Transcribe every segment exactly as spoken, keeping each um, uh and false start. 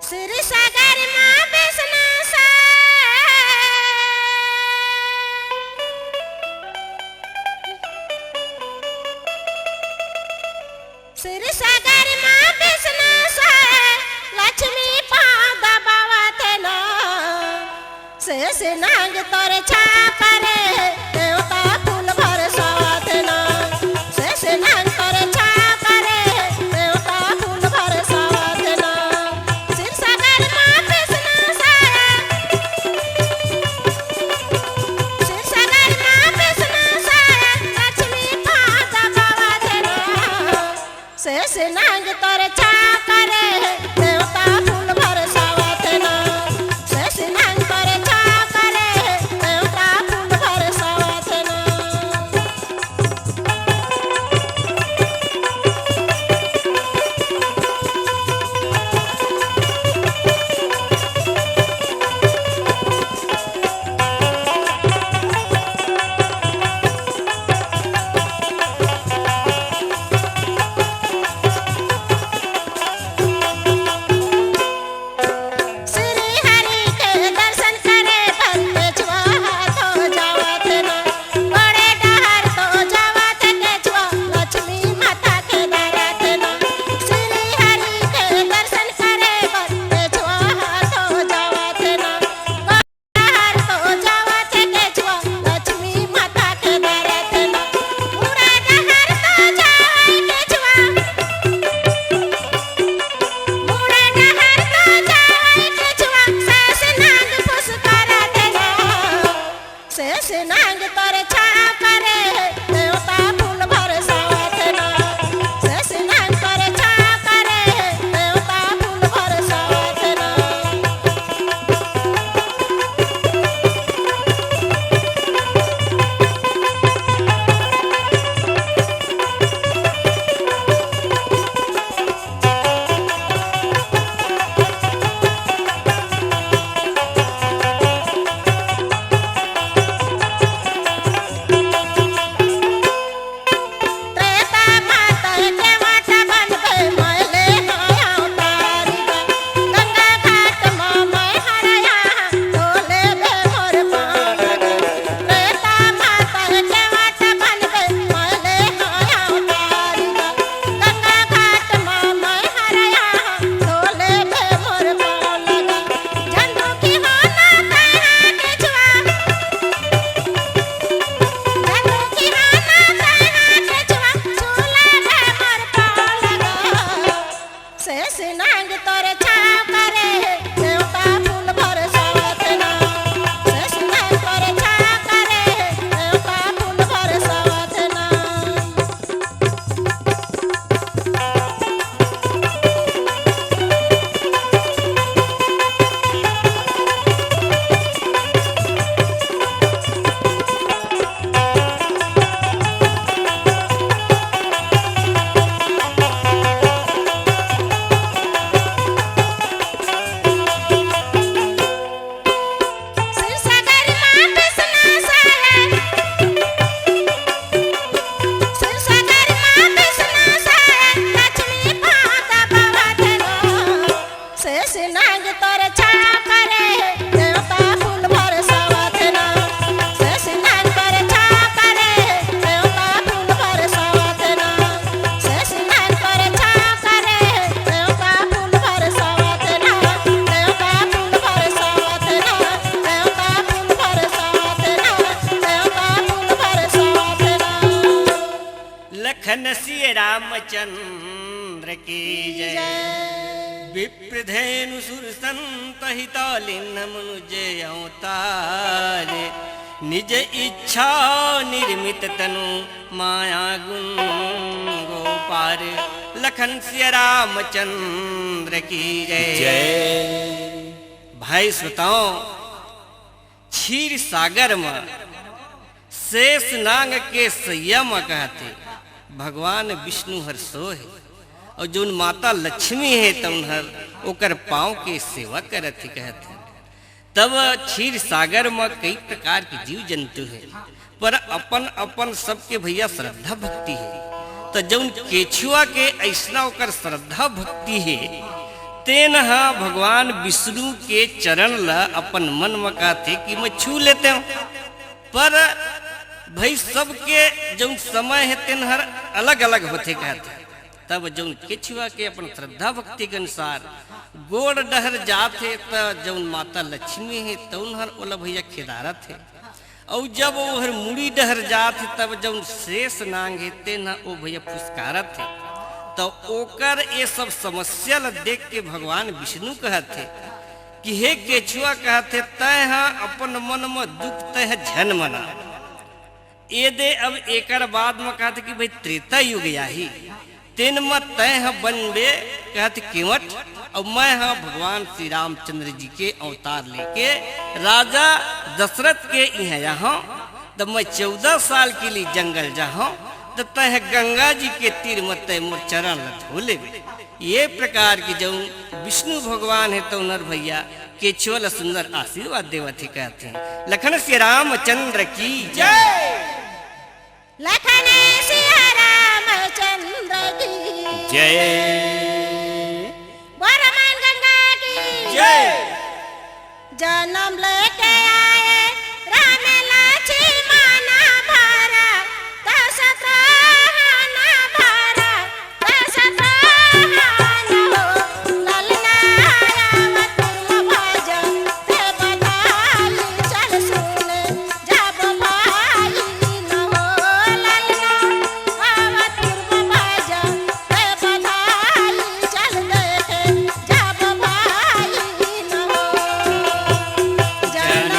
क्षीरसागर मा बेसना सा, क्षीरसागर मा बेसना सा, लक्ष्मी पाँव दबावत हे ना। शेष नांग तोर छाप रे, देवता फूल बरसावत ना। शेष नांग तोर छाप रे, देवता फूल बरसावत ना। क्षीरसागर मा बेसना सा, क्षीरसागर मा बेसना सा, लक्ष्मी पाँव दबावत ना। शेष नांग तोर छाप रे, देवता फूल बरसावत ना। शेष नांग तोर छाप रे, देवता फूल बरसावत ना। श्री हरि के दर्शन करे बर केचुआ हाथो जावत ना। बड़े डहर तो जावत केचुआ, लक्ष्मी माता के दरत ना। श्री हरि के दर्शन करे बर केचुआ हाथो जावत ना। डहर तो जावत केचुआ, लक्ष्मी माता के दरत ना। मुड़ा डहर तो जावत केचुआ, मुड़ा डहर तो जावत केचुआ, शेष नांग फुसकारत ना। शेष नांग तोर छाप रे, देवता फूल बरसावत ना। शेष नांग तोर छाप रे, देवता फूल बरसावत ना। शेष नांग तोर छाप रे, देवता फूल बरसावत ना। शेष नांग तोर छाप रे, देवता फूल बरसावत ना। शेष नांग तोर छाप रे, देवता फूल बरसावत ना। शेष नांग तोर छाप रे, देवता फूल बरसावत ना। शेष नांग तोर छाप रे, देवता फूल बरसावत ना। देवता फूल बरसावत ना। देवता फूल बरसावत ना। देवता फूल बरसावत ना। लखन सिय रामचंद्र की जय। जय। विप्रधेनु सुर संत हितालिन मनुज अवतार। निज इच्छा निर्मित तनु माया गुण गो पार। लखन सिय रामचंद्र की जय। जय। भाई श्रोताओं, क्षीर सागर म शेष नांग के सैया म कहत हे, भगवान विष्णु हर सोहे, अउ जउन माता लक्ष्मी हे, तउन हर ओकर पाँव के सेवा करत हे, कहत हे। तब क्षीर सागर म कई प्रकार के जीव जंतु हे, पर अपन-अपन सबके भैया श्रद्धा भक्ति हे। त जउन केचुआ के अइसना ओकर श्रद्धा भक्ति हे, तेन ह भगवान विष्णु के चरण ल अपन मन म कहथे कि मैं छू लेते हूँ, पर भाई, सबके जौन समय हे तेन हर अलग-अलग होथे कहथे। तब जौन केछुआ के अपन श्रद्धा भक्ति के अनुसार गोड़ डहर जात हे, त जौन माता लक्ष्मी हे तौन हर ओला भैया खेदारत हे। अउ जब ओहर मुड़ी डहर जात हे, तब जौन शेष नांग हे तेन ह ओ भैया फुसकारत हे। त ओकर ए सब समस्या ल देख के भगवान विष्णु कहत हे कि हे केछुआ, कहत हे, तैं ह अपन मन म दुख तैं ह झन मना। ए दे अब एकर बाद म कहत हे कि भाई, त्रेता युग आही, तेन म तैं ह बनबे, कहत हे, केवट, अउ मैं ह भगवान श्री रामचंद्र जी के अवतार लेके राजा दशरथ के इहाँ आहूँ, त मैं चौदह साल के लिए जंगल जाहूँ, त तैं ह गंगा जी के तीर म तैं मोर चरण ल धो लेबे। ये प्रकार के जौन विष्णु भगवान हे तौन हर भैया केछुआ ल सुंदर आशीर्वाद देवत हे कहत हे। लखन श्री रामचंद्र की जय। लखन सिया रामचंद्र की जय। बोल रामायण गंगा की जय। जन्म लेके आए राम लक्ष्मण भरत शत्रुघ्न भरत शत्रुघ्न हो। ललना आवत पूर्व भजन ते बधाई चल सुने जब भाई न हो। ललना आवत पूर्व भजन ते बधाई चल देखे जब भाई न हो। जन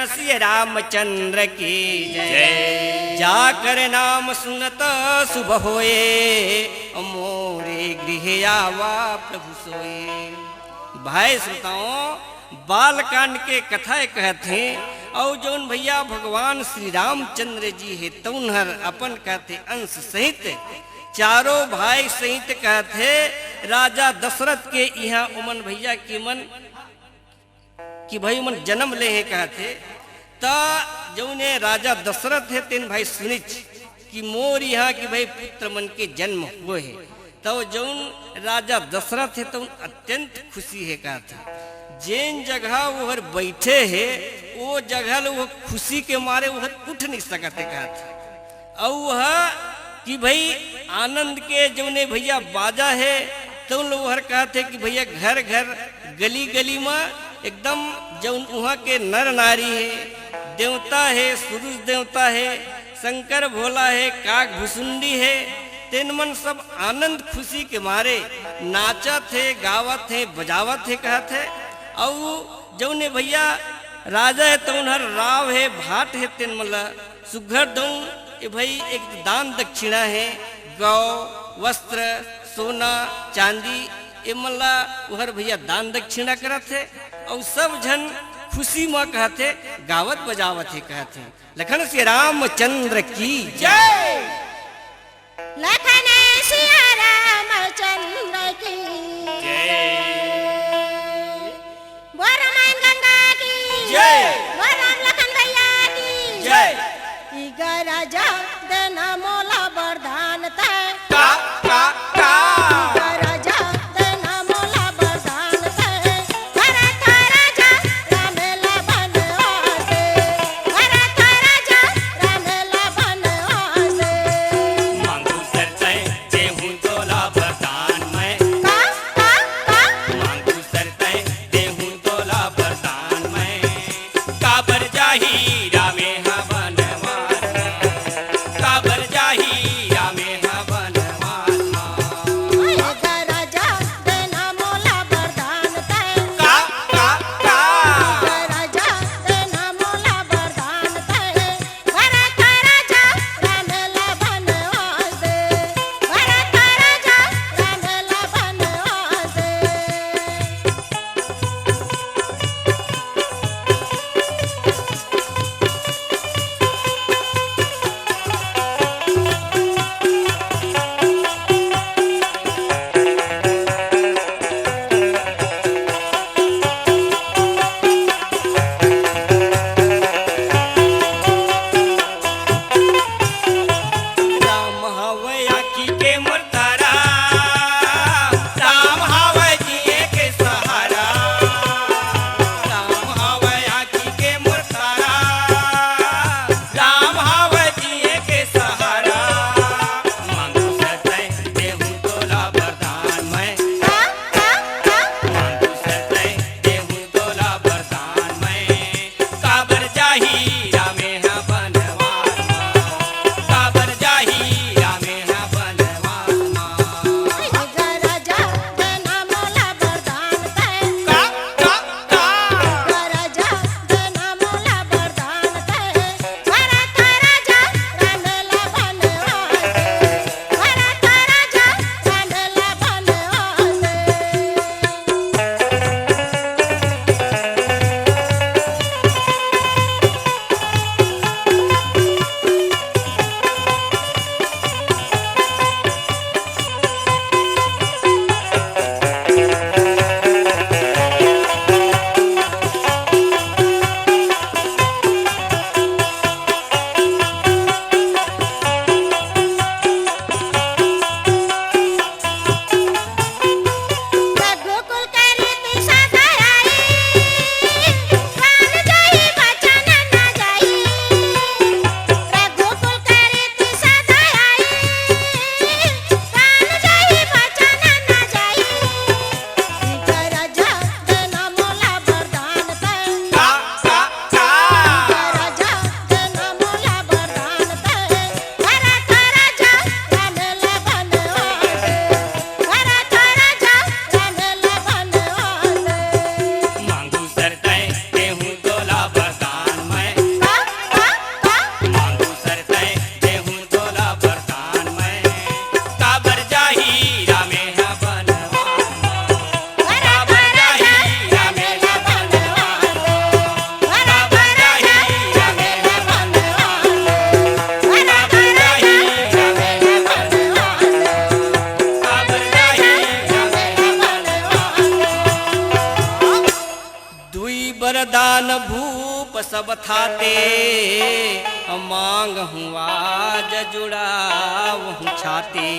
सिय रामचंद्र की जय। जय। जाकर नाम सुनत शुभ होए, मोरे गृह आवा प्रभु सोए। भाई श्रोताओं, बालकांड के कथा ए कहत हे, अउ जौन भैया भगवान श्री रामचंद्र जी हे, तउन हर अपन कहत हे अंश सहित, चारों भाई सहित कहत हे, राजा दशरथ के इहाँ ओमन भैया के मन कि भाई ओमन जन्म ले हे कहत हे, त जौन ए राजा दशरथ हे, तेन भाई सुनिच कि मोर इहाँ कि भाई पुत्र मन के जन्म होए हे। त जौन राजा दशरथ हे, तउन अत्यंत खुशी हे कहत हे। जेन जगह ओहर बइठे हे, ओ जगह ले ओह खुशी के मारे ओहर उठ नइ सकत हे कहत हे। अउ वह कि भाई आनंद के जौन ए भैया बाजा हे, तउन ल ओहर कहत हे कि भैया घर घर गली गली म एकदम जौन उहाँ के नर नारी हे, देवता हे, सूरज देवता हे, शंकर भोला हे, काग भुसुंडी हे, तेन मन सब आनंद खुशी के मारे नाचत हे, गावत हे, बजावत हे कहत हे। अउ जौन ए भैया राजा हे तउन हर राव हे, भाट हे, तेन मन ल सुघर दऊं ए भई एक दान दक्षिणा हे, गौ, वस्त्र, सोना, चांदी, ए मन ला ओहर भैया दान दक्षिणा करत हे। अउ सब झन खुशी म कहत हे, गावत बजावत हे कहत हे, लखन सिया रामचंद्र की जय। लखन सिया रामचंद्र की जय। बोल रामायण गंगा की जय। बोल राम लखन भैया की जय। इगरा जा देना मोला वरदान तै। का, का, का? इगरा जा देना मोला वरदान तै। भरत राजा राम ला बनवासे। भरत राजा राम ला बनवासे। मांगू सरसै देहूं तोला वरदान मैं। का, का, का? मांगू सरसै देहूं तोला वरदान मैं। काबर जाही रामे ह वनवास। वरदान भूप सब थाते, मांगहूँ आज जुड़ावहूँ छाते।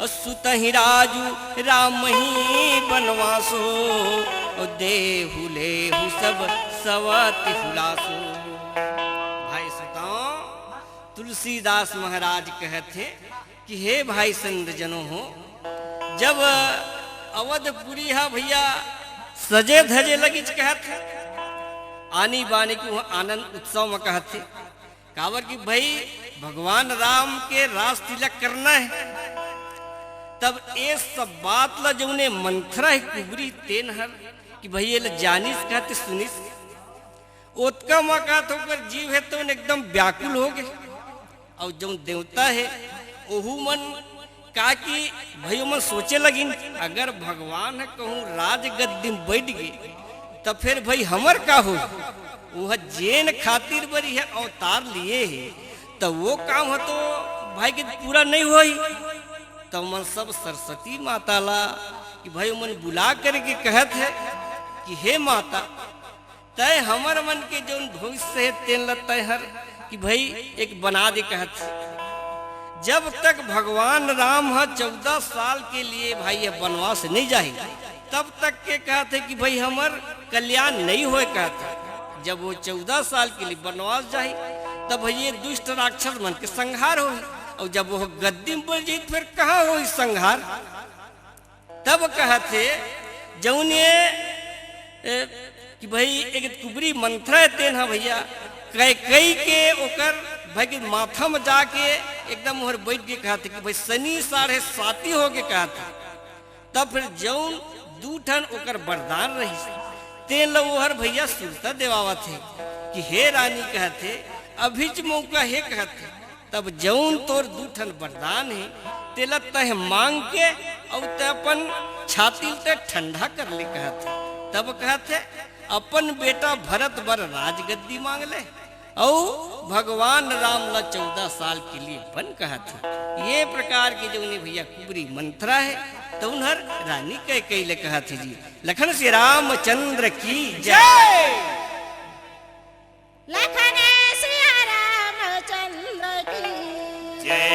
सुतहि राजु रामहि बनवासो, देहु लेहु सब सवति हुलासो। भाई सुतों, तुलसीदास महाराज कहत हे कि हे भाई संत जनों हो, जब अवधपुरी हा भैया सजे धजे लगिच कहत हे, आनी बानी के उहाँ आनंद उत्सव म कहत हे, काबर कि भाई भगवान राम के रास तिलक करना हे, तब ए सब बात ला जउने मंथरा हे कुबरी तेन हर कि भाई एला जानिस कहत हे सुनिस, ओतका म कहत हे ओकर जीव हे तउन एकदम व्याकुल हो गे। अउ जउन देवता हे ओहू मन का कि भाई ओमन सोचे लगिन, अगर भगवान ह कहूँ राजगद्दी म बइठ गे त फेर भाई हमर का होही? ओह जेन खातिर बर इह अवतार लिए हे त वो काम ह तो भाई के पूरा नइ होही। त ओमन सब सरस्वती माता ला कि भाई ओमन बुला करके कहत हे कि हे माता, तय हमर मन के जउन भविष्य हे तेन ल तय हर कि भाई एक बना दे कहत हे। जब तक भगवान राम ह चौदह साल के लिए भाई ये बनवास नइ जाही, तब तक के कहत हे कि भाई हमर कल्याण नइ होय कहत हे। जब वो चौदह साल के लिए बनवास जाही, तब भाई ये दुष्ट राक्षस मन के संहार होही, अउ जब वो गद्दी म बइठ जाही त फेर कहाँ होही संहार? तब कहत हे, जउन ये, ए, कि भाई एक कुबरी मंथरा हे तेन ह भैया, कैकई के ओकर भाई के माथा म जाके एकदम ओहर बइठ गे कहत हे कि भाई सनी साढ़े साती हो गे कहत हे। तब फेर जउन दू ठन ओकर वरदान रहिस, तेन ल ओहर भैया सुरता देवावत हे कि हे रानी कहत हे, अभीच मौका हे कहत हे। तब जउन तोर दू ठन वरदान हे, तेला तैं मांग के अउ तैं अपन छाती ल तैं ठंडा कर ले कहत हे। तब कहत हे, अपन बेटा भरत बर राजगद्दी मांग ले अउ भगवान राम ला चौदह साल के लिए बन कहत हे। ये प्रकार के जउने भैया कुबरी मंथरा हे, तउन हर रानी कैकई ले कहत हे जी। लखन श्री रामचंद्र की जय। लखन सिया रामचंद्र की जय।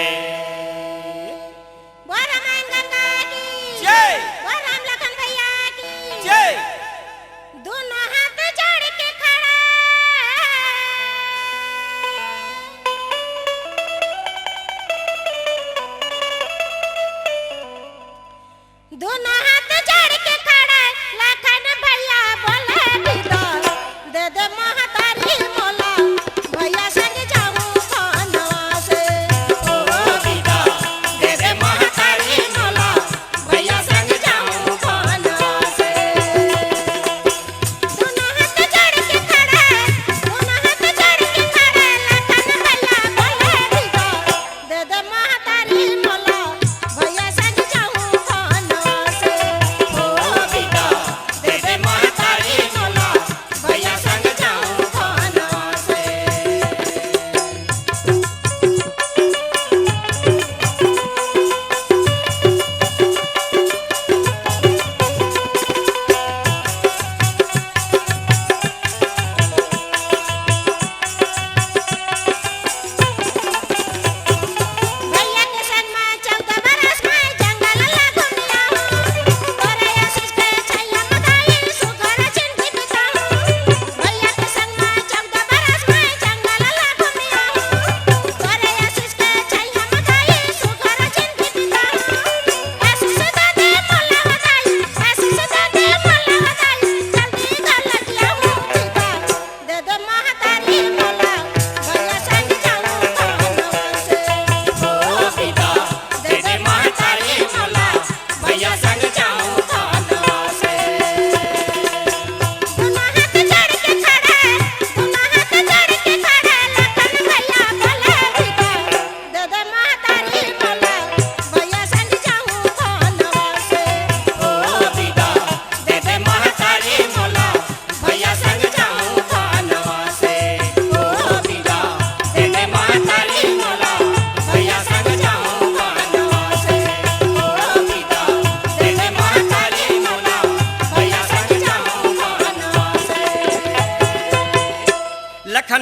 बोल रामायण गंगा की जय। बोल राम लखन भैया की जय। दोनों हाथ जोड़ के खड़ा। दोनों हाथ जोड़ के खड़ा, लखन भैया बोले बिदा, दे दे महतारी मोला।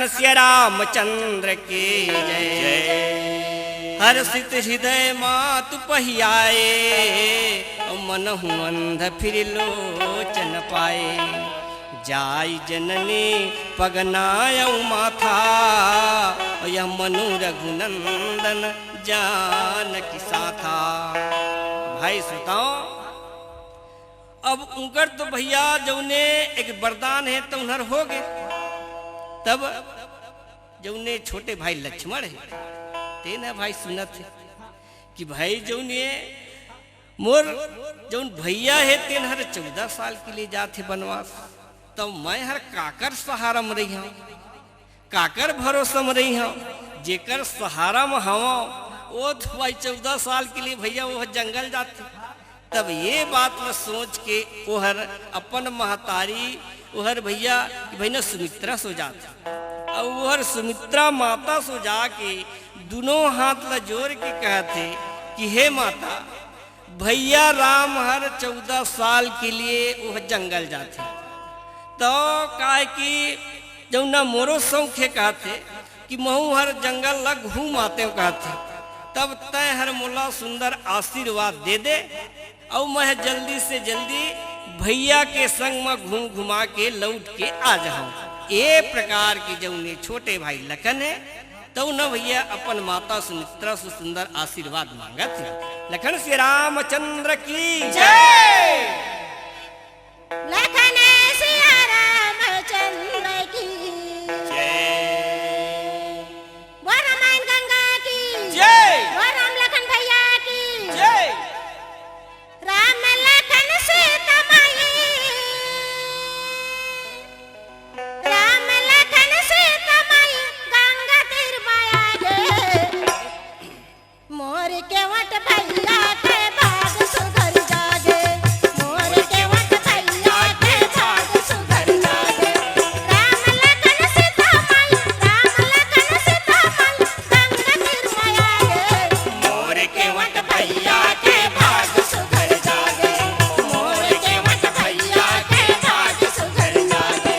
सिया रामचंद्र के जय। हर्षित हृदय मातु पहियाए, मनहु अंध फिर लोचन पाए। जाई जननी पगनायउ माथा, यह मनु रघुनंदन जानकी साथा। भाई सुताओ, अब उनकर तो भैया जौने एक वरदान हे, तो उनहर हो गे। तब जौने छोटे भाई लक्ष्मण हे, तेन भाई सुनत हे कि भाई जौने मोर जौन भैया हे, तेन हर चौदह साल के लिए जात हे बनवास, तब मैं हर काकर सहारा म रहिहौं, काकर भरोसा म रहिहौं, जेकर सहारा म हवं, वो तो भाई चौदह साल के लिए भैया वो जंगल जात हे। तब ये बात ल सोच के ओहर अपन महतारी, ओहर भैया, भैया सुमित्रा सो जात हे। अउ ओहर सुमित्रा माता सो जाके दुनों हाथ ल जोर के कहत हे कि हे माता, भैया राम हर चौदह साल के लिए ओह जंगल जाथे, तो काहे कि जौना मोरो शौक हे कहथे कि महूं हर जंगल ला घूम आतेंव कहथे, तब तैं हर मोला सुंदर आशीर्वाद दे दे, अउ मैं जल्दी से जल्दी भैया के संग म घूम घुमा के लौट के आ जाहूं। ए प्रकार के जौने छोटे भाई लखन हे, तउ न भैया अपन माता सुमित्रा से सुंदर आशीर्वाद मांगत हे। लखन सिया रामचंद्र की जय। लखन सिया रामचंद्र की जय। बोल रामायण गंगा की जय। बोल राम लखन भैया की जय। राम लखन सीता माई, राम लखन सीता माई, गंगा तीर माया गे। मोर केवट भैया के भाग सुधर जागे, मोर केवट भैया के भाग सुधर जागे। राम लखन सीता माई, राम लखन सीता माई, गंगा तीर माया गे। मोर केवट भैया के भाग सुधर जागे, मोर केवट भैया के भाग सुधर जागे।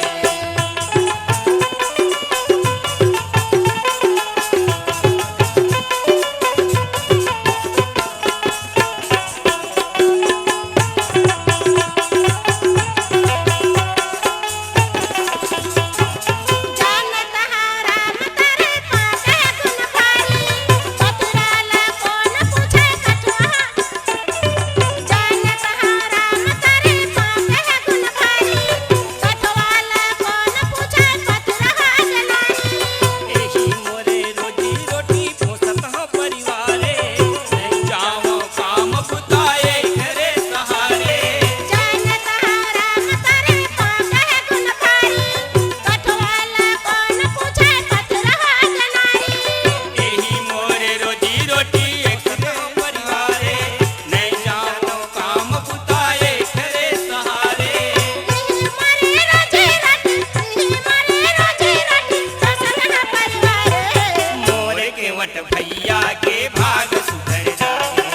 मोर केवट भैया के भाग सुधर जागे,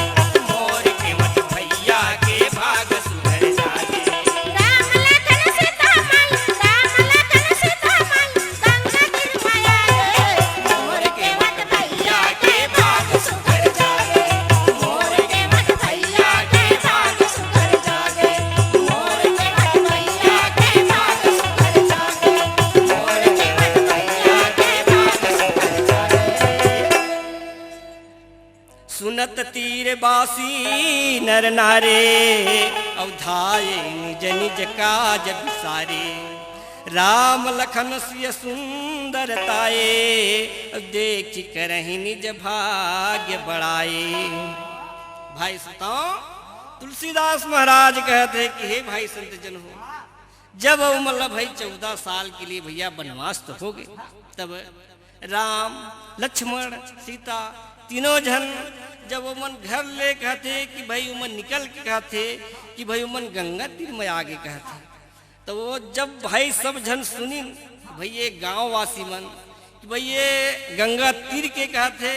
मोर केवट भैया के भाग सुधर जागे। राम लखन सीता माई, राम लखन सीता माई, गंगा तीर माया गे। मोर केवट भैया के भाग सुधर जागे, मोर केवट भैया के भाग सुधर जागे, मोर केवट भैया के भाग सुधर जागे, मोर केवट भैया के भाग सुधर जागे। सुनत तीर बासी नर नारे, अवधाये निज निज काज बिसारे। राम लखन सिय सुंदर ताये, देखि करहि निज भाग्य बड़ाये। भाई सुताओ, तुलसीदास महाराज कहत हे कि हे भाई संत जन हो, जब ओमन ला भाई चौदह साल के लिए भैया बनवास तो हो गे, तब राम, लक्ष्मण, सीता तीनों झन जब ओमन घर ले कहथे कि भाई ओमन निकल के कहथे कि भाई ओमन गंगा तीर में आगे कहथे, तो वो जब भाई सब झन सुनिन, भाई ये गांव वासी मन कि भाई ये गंगा तीर के कहथे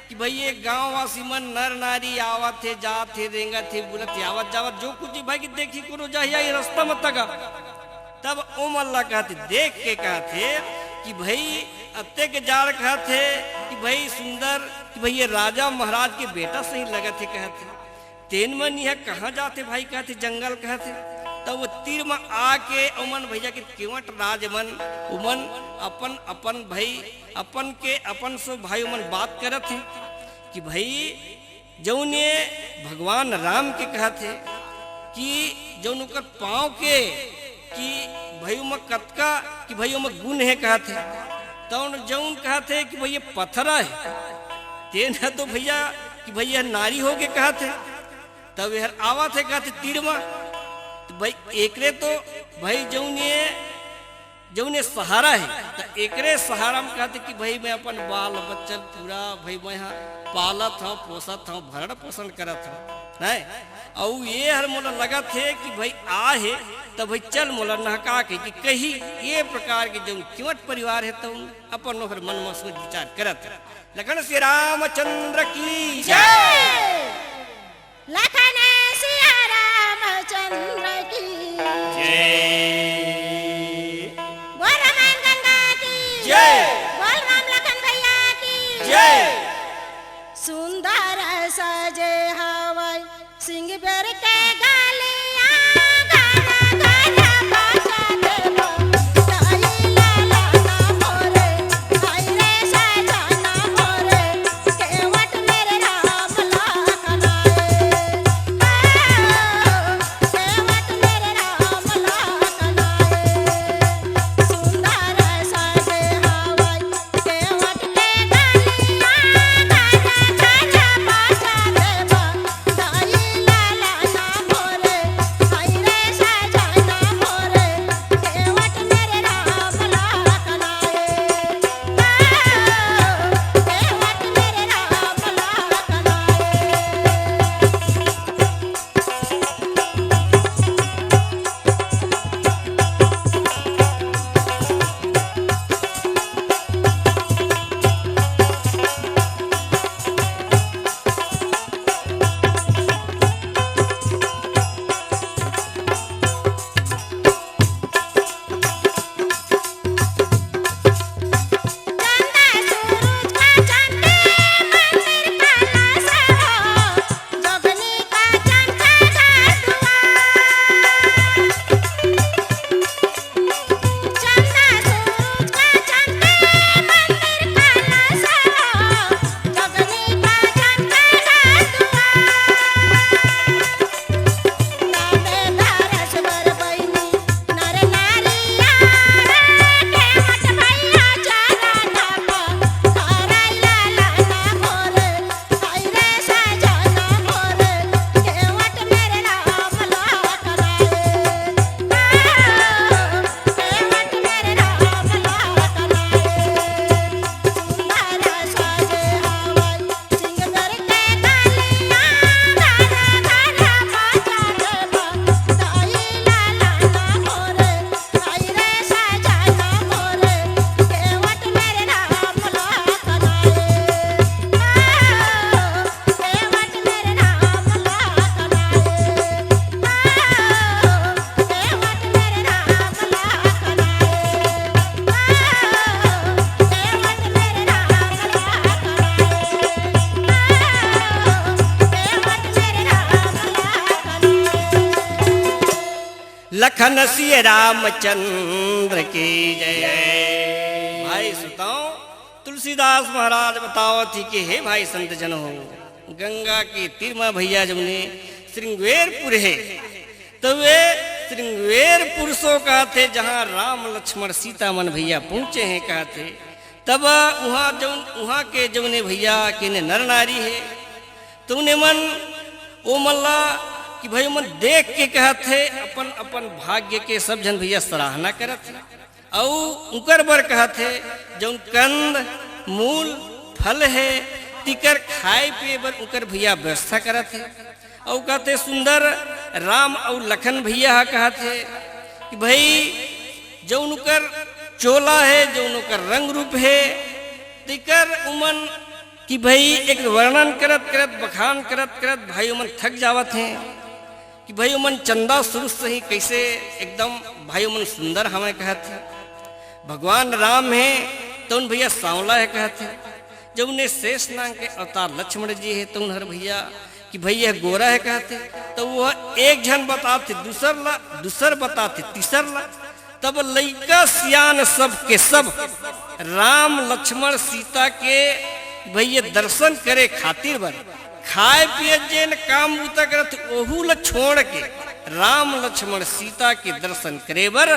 कि भाई ये गांव वासी मन नर नारी आवत हे, जात हे, रेंगत हे, बुलत हे, आवत जावत जो कुछ भी भाई की देखी कोनो जाही आई रास्ता मत तका। तब ओमन ला कहथे, देख के कहथे कि भाई अतेक जाड़ कहत हे कि भाई सुंदर, कि भाई ये राजा महाराज के बेटा सही लगत हे कहत हे। तेन मन इहाँ कहाँ जाथे भाई कहत हे, जंगल कहत हे। तब वो तीर म आके ओमन भैया के केवट राज मन, ओमन अपन अपन भाई, अपन के अपन सो भाई ओमन बात करत हे कि भाई जौन ये भगवान राम के कहत हे कि जौन ओकर पाँव के कि भाई ओमा कतका कि भाई ओमा गुण हे कहत हे, तौन जौन कहत हे कि भाई ये पथरा हे, तेन ह तो भैया कि भाई ये नारी हो के कहत हे, तब एहर आवत हे कहत हे तीर म, त भाई एकरे तो भाई जौन ये जौन ये सहारा हे, त एकरे सहारा म कहत हे कि भाई मैं अपन बाल बच्चन पूरा भाई मैं ह पालत हौं, पोसत हौं, भरण पोषण करत हौं, हैं? अउ ये हर मोला लगत हे कि भाई आ हे, त भाई चल मोला नहका के कि कही ये प्रकार के जौन केवट परिवार हे, त अपन ओहर मन म सोच विचार करत हे। लखन श्री रामचंद्र की जय। लखन सिया रामचंद्र की जय। बोल रामायण गंगा की जय। बोल राम लखन भैया की जय। सुंदर सजे हवय सिंह बेर के गलिया, घर घर बाजा देवा, ताई लाला ना मोरे, आई रे सजना मोरे, केवट मेरे राम लखन आए। लखन सिया रामचंद्र की जय। भाई सुतौ तुलसीदास महाराज बतावत हे कि हे भाई संत जन हो, गंगा के तीर म भैया जौने श्रृंगवेरपुर हे, त वे श्रृंगवेरपुर सो कहत हे, जहाँ राम लक्ष्मण सीता मन भैया पहुँचे हे कहत हे। तब उहाँ जौन, उहाँ के जौने भैया केने नर नारी हे, त उने मन ओ मन ला कि भाई मन देख के कहत हे, अपन अपन भाग्य के सब झन भैया सराहना करत हे। अउ उंकर बर कहत हे, जौन कंद मूल फल हे, तिकर खाए पिए बर उंकर भैया व्यवस्था करत हे। अउ कहत हे सुंदर राम अउ लखन भैया ह कहत हे कि भाई जौन उंकर चोला हे, जौन उंकर रंग रूप हे, तिकर उमन कि भाई एक वर्णन करत करत, बखान करत करत भाई उमन थक जावत हे। कि भाई ओमन चंदा सुरुज सही कइसे एकदम भाई ओमन सुंदर हवय कहत हे। भगवान राम हे, तउन भैया सांवला हे कहत हे। जब उन्हें शेष नांग के अवतार लक्ष्मण जी हे, तउन हर भैया कि भैया गोरा हे कहत हे, त वो एक झन बतात हे दूसर ला, दूसर बतात हे तीसर ला। तब लइका सियान सब के सब राम लक्ष्मण सीता के भैया दर्शन करे खातिर बर खाए पिए जेन काम बूता करत ओहू ल छोड़ के राम लक्ष्मण सीता के दर्शन करे बर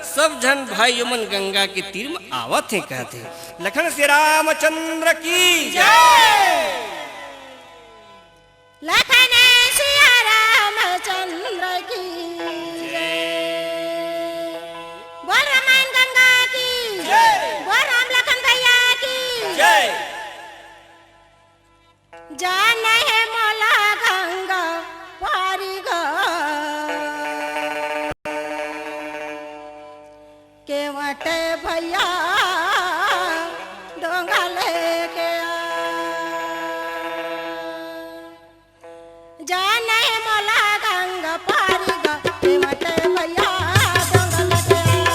सब झन भाई मन गंगा के तीर म आवत हे कहत हे। लखन श्री रामचंद्र की जय। लखन सिया रामचंद्र की जय। बोल रामायण गंगा की जय। बोल राम लखन भैया की जय। जाना हे मोला गंगा पारी गा। केवट भैया डोंगा लेके आ। जाना हे मोला गंगा पारी गा, केवट भैया डोंगा लेके आ।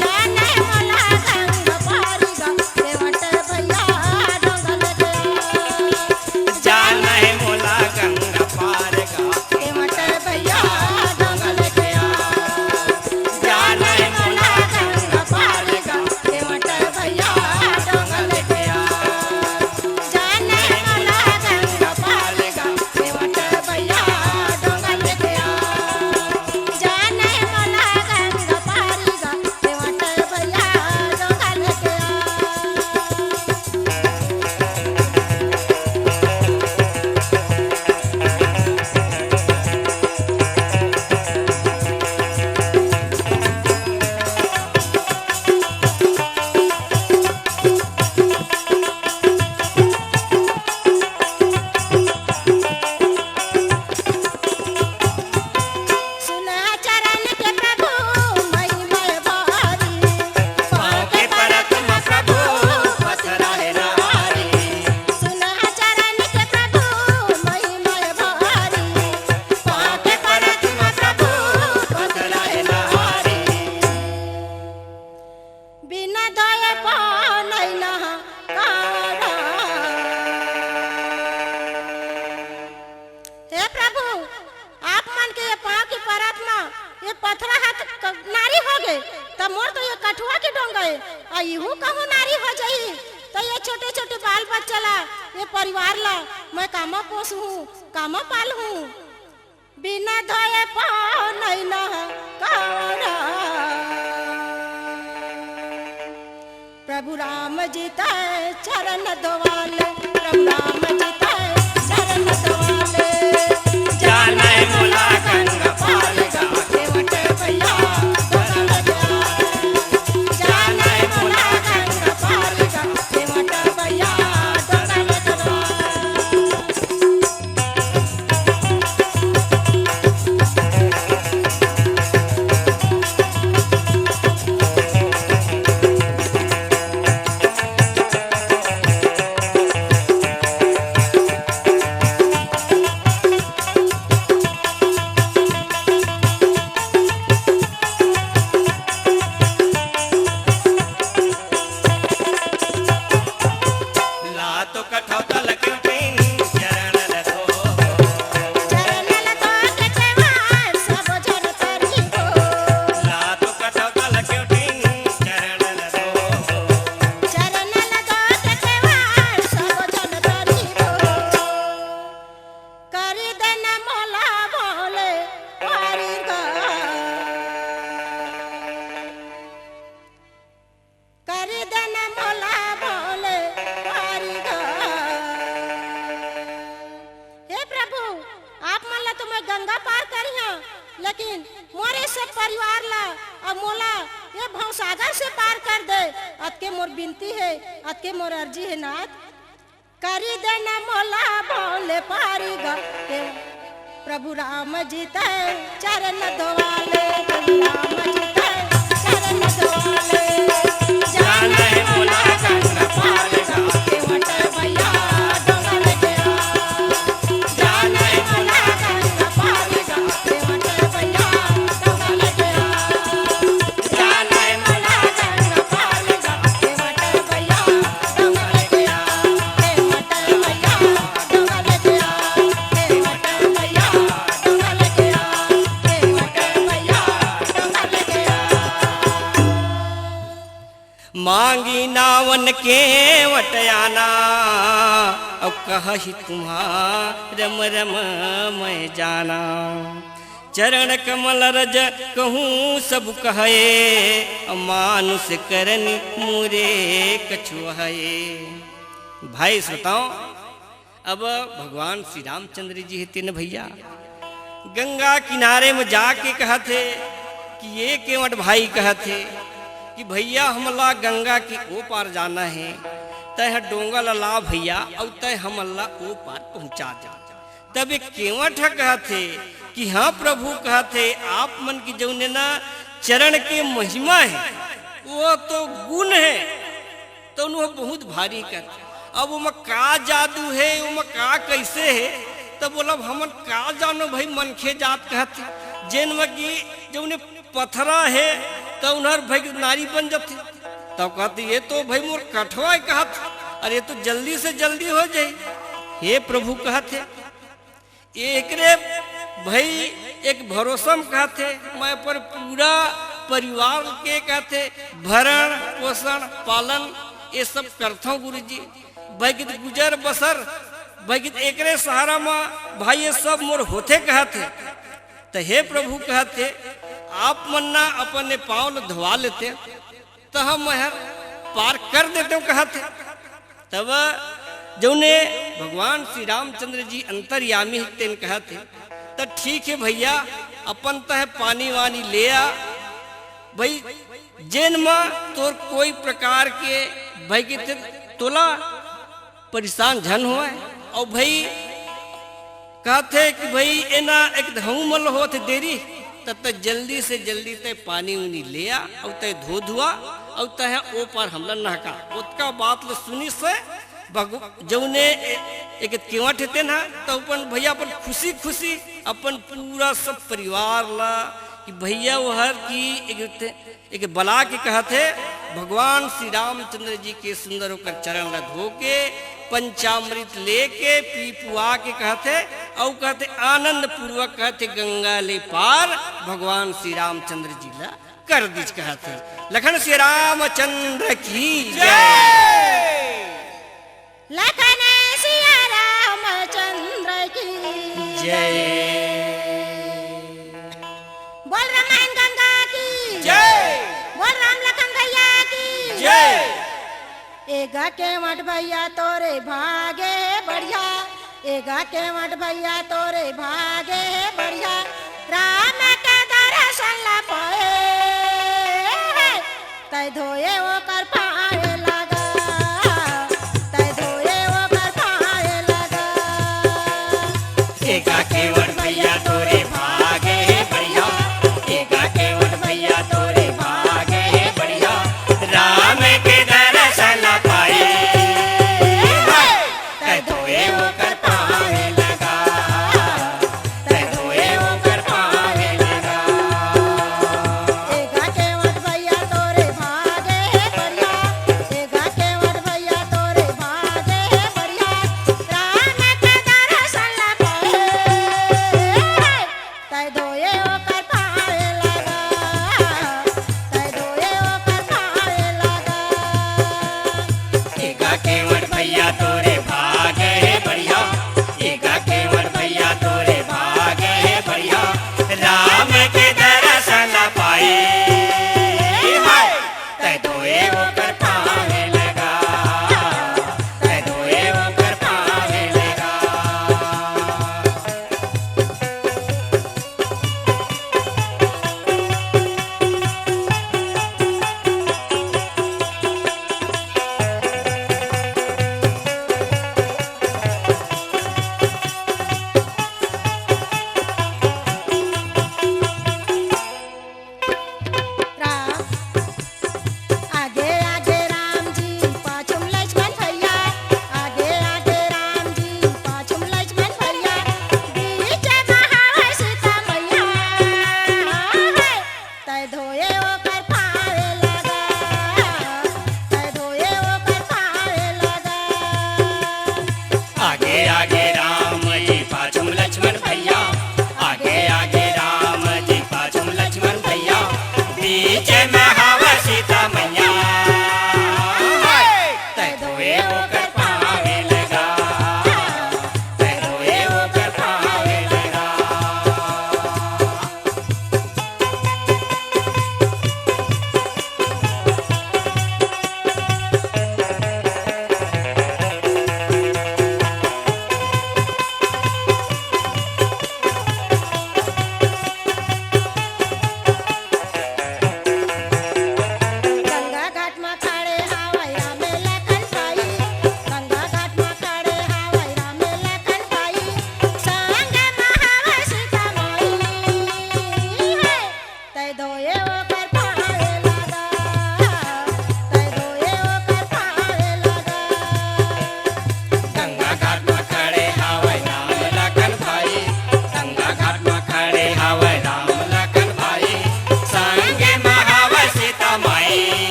जाना हे मोला गंगा पारी गा, केवट भैया डोंगा लेके आ। जाना हे मोला गंगा पार गा, केवट भैया डोंगा लेके आ। जाना हे मोला गंगा पार गा, केवट भैया डोंगा लेके आ। जाना हे मोला गंगा पार गा, केवट भैया डोंगा लेके आ। जाना हे मोला गंगा पार गा, केवट भैया डोंगा लेके आ। सुना चरण के प्रभु महिमा भारी, पाँव के परत म प्रभु पथरा हे नारी। सुना चरण के प्रभु महिमा भारी, पाँव के परत म प्रभु पथरा हे नारी। बिना धोए पाँव नहीं नहावरा। हे प्रभु, आप मन के ये पाँव के परत म ये पथरा हाथ क-, नारी हो गे, त मोर तो ये कठुआ के डोंगा हे, अउ इहू कहूँ नारी हो जाही, त ये छोटे-छोटे बाल बच्चा ला, ये परिवार ला मैं कामा पोसहूँ, कामा पालहूँ? बिना धोए पाँव नहीं नहावरा। प्रभु राम जी तैं चरण धोवाले, प्रभु राम जी तैं चरण धोवाले। जाना हे मोला गंगा पार गा, केवट भैया डोंगा लेके आ। जाना हे मोला गंगा पार गा, केवट भैया डोंगा लेके आ। ला तो कठौता ल क्यों टीन, चरण ल धो। चरण ल धो के चेवार सब जन तरही हो। ला तो कठौता ल क्यों टीन, चरण ल धो। चरण ल धो के चेवार सब जन तरही हो। करी देना मोला भोले पारी गा। करी देना मोला भोले पारी गा। हे प्रभु, आप मन ला तो मैं गंगा पार करिहा, लेकिन मोरे सब परिवार ला अउ मोला ये भवसागर से पार कर दे। अतके मोर बिनती हे, अतके मोर अर्जी हे नाथ। करी देना मोला भोले पारी गा। प्रभु राम जी तैं चरण धोवाले, प्रभु राम जी तैं चरण धोवाले। जाना हे मोला गंगा पार गा, केवट भैया डोंगा लेके आ। जाना हे मोला गंगा पार गा, केवट भैया डोंगा लेके आ। जाना हे मोला मांगी नावन केवट आना, अउ कहहि तुम्हार रम रम मैं जाना। चरण कमल रज कहूँ सब कहए, मानुष करन मोरे कछु हए। भाई श्रोताओं, अब भगवान श्री रामचंद्र जी हे तेन भैया गंगा किनारे में जाके कहत हे कि ये केवट भाई कहत हे कि भैया, हमला गंगा के ओ पार जाना हे, तय ह डोंगा ला ला भैया, अउ तय हमन ला ओ पार पहुंचा दे। तब एक केवट ह कहत हे कि हाँ प्रभु, कहत हे, आप मन के जौन हे ना चरण के महिमा हे, वो तो गुण हे, तो वो बहुत भारी कहत हे। अब ओमा का जादू हे, ओमा का कैसे हे, तब बोला, हमन का जानो भाई, मनखे जात कहत हे, जेन म कि जौने पथरा हे, त उन्हर भाई नारी बन जथे। तब कहत हे, ये तो भाई मोर कठवा हे कहत हे, अरे ये तो जल्दी से जल्दी हो जाई। हे प्रभु कहत हे, एकरे भाई एक भरोसा म कहत हे, मैं अपन पूरा परिवार के कहत हे भरण पोषण पालन ये सब करथौं गुरुजी। भाई के गुजर बसर, भाई के एकरे सहारा म भाई ये सब मोर होथे कहत हे। त हे प्रभु कहत हे, आप मन ना अपन पाँव ल धोवा लेते, त हम हर पार कर देते कहत हे। तब जौने भगवान श्री रामचंद्र जी अंतर्यामी हे तेन कहत हे, त ठीक हे भैया, अपन तह पानी वानी ले आ भाई, जेन म तोर कोई प्रकार के भाई के ते तोला परेशान झन होवय। अउ भाई कहत हे कि भाई एना एक धऊ मल होत देरी, त तय जल्दी से जल्दी तय पानी उनी ले आ, अउ तय धो धुआ, अउ तय ओ पार हमला नहका। ओतका बात ल सुनिस हे भगु-, जौने ए-, एक केवट हे तेन ह, त अपन भैया अपन खुशी खुशी अपन पूरा सब परिवार ला कि भैया वो हर की एक एक बला के कहत हे, भगवान श्री रामचंद्र जी के सुंदर ओकर चरण ल धो के, पंचामृत लेके, पी पुआ के कहत हे, अउ कहत हे, आनंद पूर्वक कहत हे, गंगा ले पार भगवान श्री रामचंद्र जी ल कर दीज कहत हे। लखन श्री रामचंद्र की जय। लखन सिया रामचंद्र की जय। बोल रामायण गंगा की जय। बोल राम लखन भैया की जय। एगा केवट भैया तोरे भागे बढ़िया, एगा केवट भैया तोरे भागे बढ़िया, राम के दर्शन ला पाए। तै धोए ओकर पाए लगा, तै धोए ओकर पाए लगा। एका केवट भैया तोरे भागे हे बढ़िया, एका केवट भैया तोरे भागे हे बढ़िया, राम के दर्शन पाए। तै धोए ओकर पावे लगा, तै धोए ओकर पावे लगा। एका केवट भैया तोरे भागे हे बढ़िया, एका केवट भैया तोरे भागे हे बढ़िया, राम के दर्शन ला पाए। तै धोए ओकर पावे लगा, तै धोए ओकर पावे लगा। एका केवट भैया तोरे भागे हे बढ़िया, एका केवट भैया तोरे भागे हे बढ़िया, राम के दर्शन पाए। हाय, तै धोए ओकर पावे लगा, तै धोए ओकर पावे लगा। राम, आगे आगे राम जी, पाछू म लक्ष्मण भैया, आगे आगे राम जी, पाछू म लक्ष्मण भैया, बीच म हवय सीता मैया। तै धोए ओकर पावे लगा, तै धोए ओकर पावे लगा। आगे आगे राम जी, पाछू म लक्ष्मण भैया, आगे आगे राम जी, पाछू म लक्ष्मण भैया, बीच म हवय सीता मैया।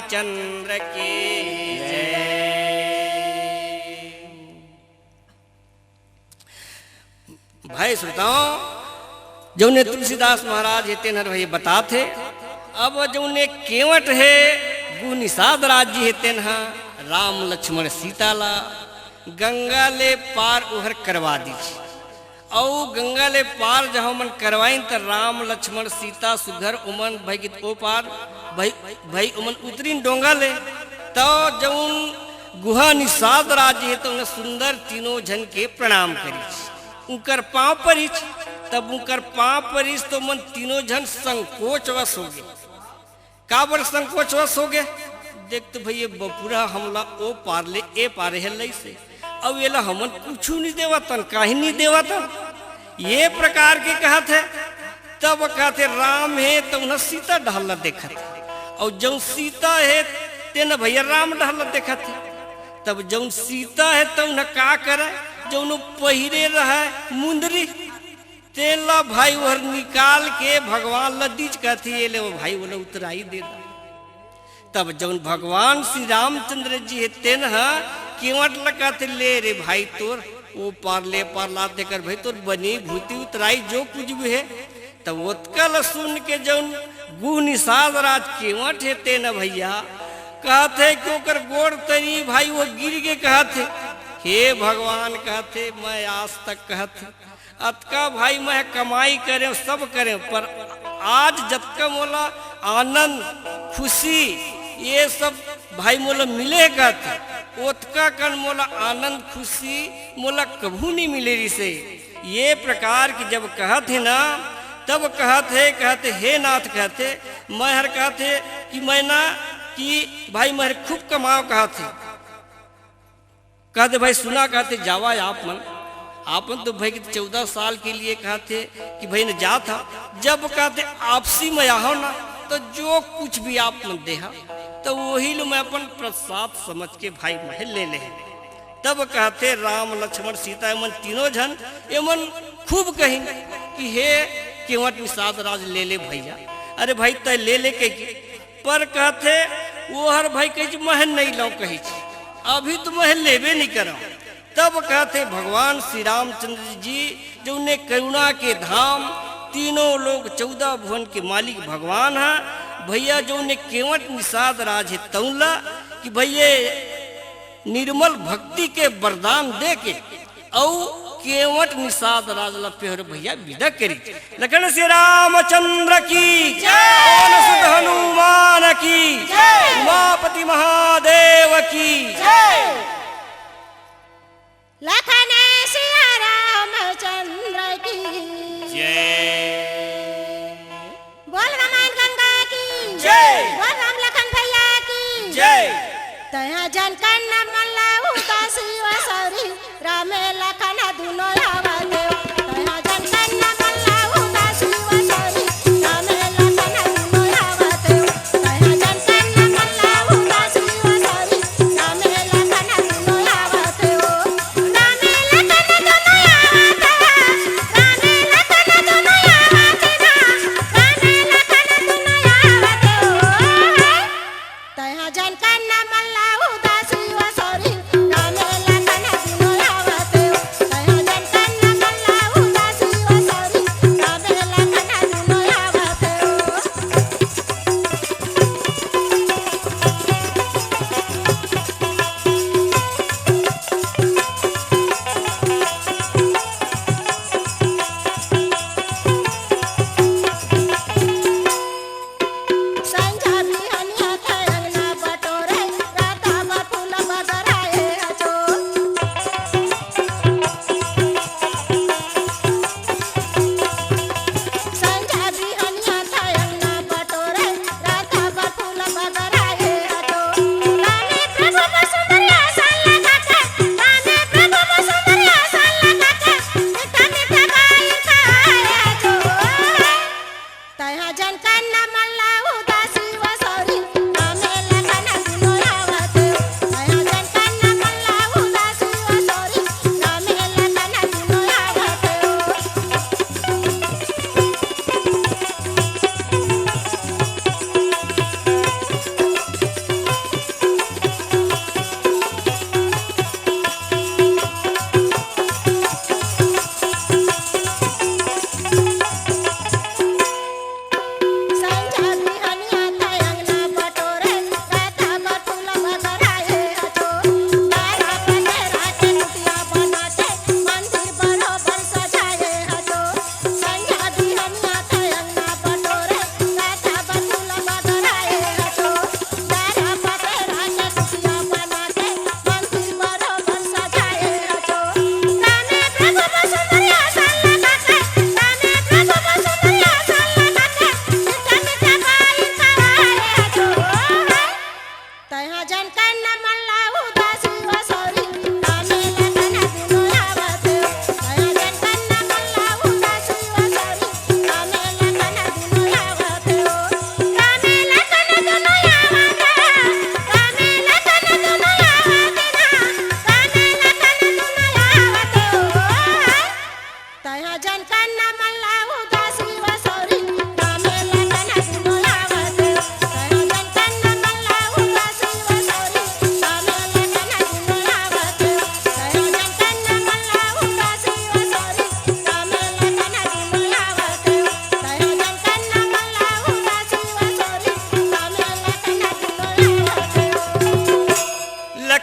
चंद्र की जय। भाई श्रोताओं, जौने तुलसीदास महाराज हे तेन हर वही बतात हे। अब जौने केवट हे, गुह निषाद राज जी हे, तेन ह राम लक्ष्मण सीता ला गंगा ले पार ओहर करवा दीस। अउ गंगा ले पार जहाँ ओमन करवाइन, त राम लक्ष्मण सीता सुघर ओमन भई कित ओ पार, भई, भई ओमन उतरिन डोंगा ले। त जउन गुहा निषाद राज हे, त ओमन सुंदर तीनों झन के प्रणाम करिस, उंकर पाँव परिस। तब उंकर पाँव परिस, त ओमन तीनों झन संकोचवश होगे। काबर संकोचवश होगे? देख तो भई, ये बपुरा हमला ओ पार ले ए पार हेलइस हे, अउ एला हमन कुछु नइ देवत हन, काहीं नइ देवत हन, ये प्रकार के कहत हे। तब कहत हे, राम हे त उन्हा सीता डहर ला देखत हे, अउ जउन सीता हे तेन भइया राम डहर ला देखत हे। तब जउन सीता हे त उन्हा का करे, जउन ओ पहिरे रहय मुंदरी, तेला भाई ओहर निकाल के भगवान ल दीच कहत हे, "ये ले वो भाई, ओला उतराई दे दा।" तब जउन भगवान श्री रामचंद्र जी हे, तेन ह केवट ल कहत हे, "ले रे भाई, तोर ओ पार ले पार ला तेकर भाई, तोर बनी भूती उतराई जो कुछ भी हे।" तब ओतका ल सुन के जउन गुह निषाद राज केवट हे, तेन भइया कहत हे कि ओकर गोड़ तरी भाई वो गिर के कहत हे, "हे भगवान," कहत हे, "मैं आज तक," कहत हे, अतका भाई मैं कमाई करेंव, सब करेंव, पर आज जतका मोला आनंद, खुशी, ये सब भाई मोला मिले हे कहत हे, ओतका कन मोला आनंद, खुशी मोला कभू नइ मिले रिहिसे। ये प्रकार के जब कहत हे ना, तब कहत हे, कहत हे, "हे नाथ," कहत हे, "मैं हर," कहत हे, "कि मैं ना, कि भाई मैं हर खूब कमांव," कहत हे। कहत हे, "भाई सुना," कहत हे, "जावा आप मन, आप मन तो भाई कि चौदह साल के लिए," कहत हे, "कि भाई न जात हा, जब," कहत हे, "आपसी में आहव ना, तो जो कुछ भी आप मन देहा, तो वही लो मैं अपन प्रसाद समझ के भाई मैं ले ले।" तब कहत हे, राम लक्ष्मण सीता एमन तीनों झन एमन खूब कहिन कि हे केवट निषाद राज, ले ले भइया, अरे भाई तय ले ले के, पर कहत हे, ओहर भाई कहिस, "महन नइ लंव," कहिस, "अभी तो महन लेबे नइ करंव।" तब कहत हे, भगवान श्री रामचंद्र जी जउने करुणा के धाम, तीनों लोक चौदह भुवन के मालिक भगवान ह, भइया जउने केवट निषाद राज हे तउन ला, कि भइया निर्मल भक्ति के वरदान दे के अउ केवट निषाद राज ला पेहर भइया विदा करी। लखन श्री रामचंद्र की जय। पवन सुत हनुमान की जय। उमापति महादेव की जय। लखन सिया रामचंद्र की जय। बोल रामायण गंगा की जय। बोल राम लखन भइया की जय। तैहा जन करना मन ला उदासी व सौरी, रामे लखन दुनो आवत हो। तैहा जन करना मन ला उदासी व सौरी, रामे लखन दुनो आवत हो। तैहा जन करना मन ला उदासी व सौरी, रामे लखन दुनो आवत हो। रामे लखन दुनो आवत हो। रामे लखन दुनो आवत हो। रामे लखन दुनो आवत हो। तैहा जन करना मन ला उदासी व सौरी, रामे लखन दुनो आवत हो। तैहा जन करना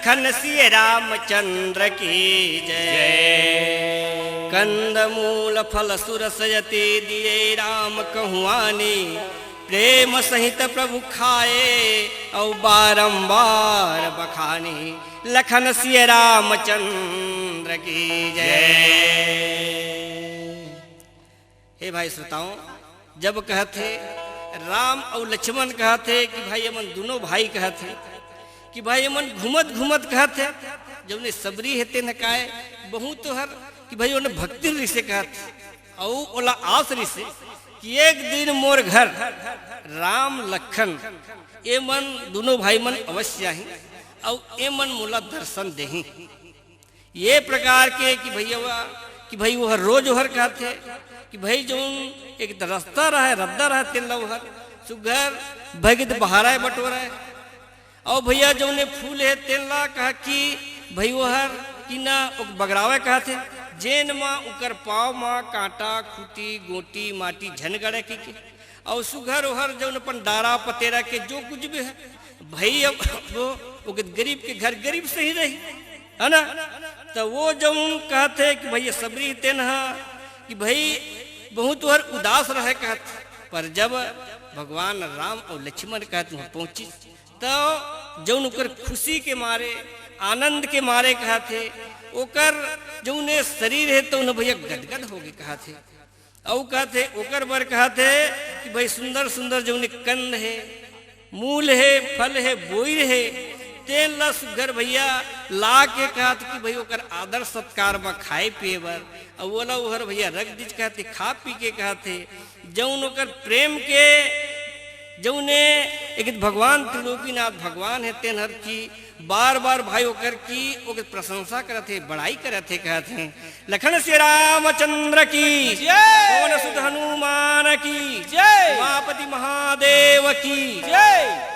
लखन सिय रामचंद्र की जय। कंद मूल फल सुरस यति दिए राम कहुआनी, प्रेम सहित प्रभु खाए अउ बारंबार बखानी। लखन सिय रामचंद्र की जय। हे भाई श्रोताओं, जब कहत हे राम अउ लक्ष्मण कहत हे कि भाई एमन दुनों भाई कहत हे कि भाई एमन घूमत घूमत कहत हे, जउने सबरी हे तेन काय बहुत हर कि भाई ओने भक्ति रिसे कहत हे, अउ ओला आस रिसे कि एक दिन मोर घर राम लखन एमन दुनों भाई मन अवश्य आही अउ एमन मोला दर्शन देही। ये प्रकार के कि भैया कि भाई ओहर रोज ओहर कहत हे कि भाई जौन एक त रस्ता रहे, रद्दा रहे, तेन ला ओहर सुघर भगित बहारय बटोरय। अउ भैया जौने फूल हे तेन ला कहा कि भाई ओहर कि ना ओक बगरावय कहत हे, जेन मा उकर पाँव मा कांटा, खूंटी, गोटी, माटी झन गड़े कहिके। अउ सुघर ओहर जौन अपन डारा पतेरा के जो कुछ भी हे, भाई अब वो, वो गरीब के घर गरीब से ही रही, है ना? तो वो जौन कहत हे कि भैया सबरी तेन हा कि भाई बहुत ओहर उदास रहे कहत, पर जब भगवान राम अउ लक्ष्मण कहत वहाँ पहुँचिस, तो जौन ओकर खुशी के मारे, आनंद के मारे कहत हे, ओकर जौने शरीर हे तो उन्हें भैया गदगद होगे कहत हे। अउ कहत हे, ओकर बर कहत हे कि भाई सुंदर सुंदर जौने कंद हे, मूल हे, फल हे, बोइर हे, तेन ला सुघर भैया ला के कहत कि भाई ओकर आदर सत्कार मा खाए पिए बर, अउ ओला ओहर भैया रख दीच कहत हे, खा पी के कहत हे, जौन ओकर प्रेम के जौने एक भगवान त्रिलोकीनाथ भगवान हे तेन हर की बार बार भाई ओकर की ओकर प्रशंसा करत हे, बड़ाई करत हे, कहत हे लखन सिय रामचंद्र की जय। पवन सुत हनुमान की जय। उमापति महादेव की जय।